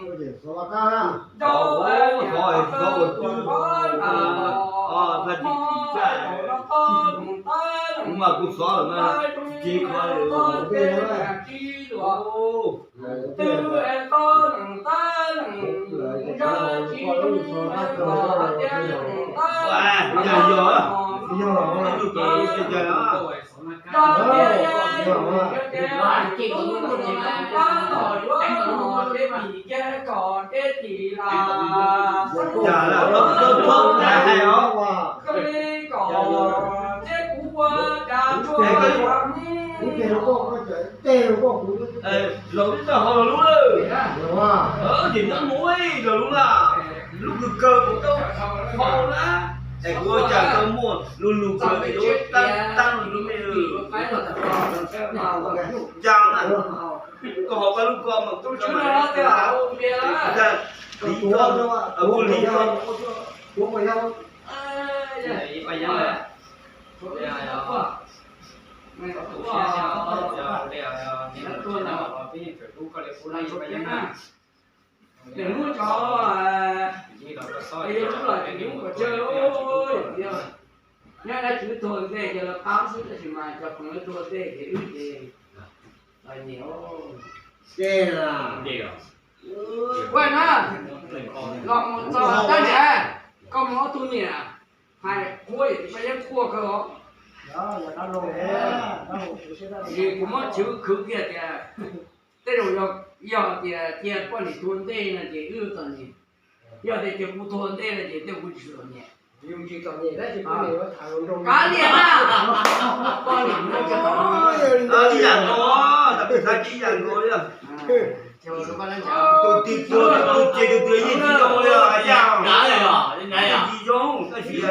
Xov, xov ua twb, thaj tsis tim txaj, kuv mas kuv xov lawm na, ces kho yog, yog, yog, Laus twb tau hau lawm lub lawm. Ces nyob mus ib los lub na, lub kawg kawg kuv tau hau na, es kuv ua cas tau muaj lub lug kawg yuav tab tab lub me cas na, koj hau koj lub ko mas kuv li, kuv li ko. Tus hnub cov, yog lub los tsis hnub kom tsawg, yog nyob dab tsi tuag ntej ces los qab xwb, tab sis mas cov khoom tuag ntej ces wb ces los nyiam. Ua na, los mus txog tab ntshav, koj mus ob tug niam hais qhuab, paj yeeb qhuaj kawg os. Ces kuv muab chwv khwv kiag tias tej zaum yog, yog tias cia poj niam tuag ntej no ces wb txom nyem, yog tias cia kuv tuag ntej no ces tej kuv tsis txom nyem. Kav liam na, poj niam muab cov tom ib yam nkaus, tab sis ib yam nkaus li. Tus twg tuag, tus twg ces tus twg yeej tsis zoo li, yog tsis zoo, tab sis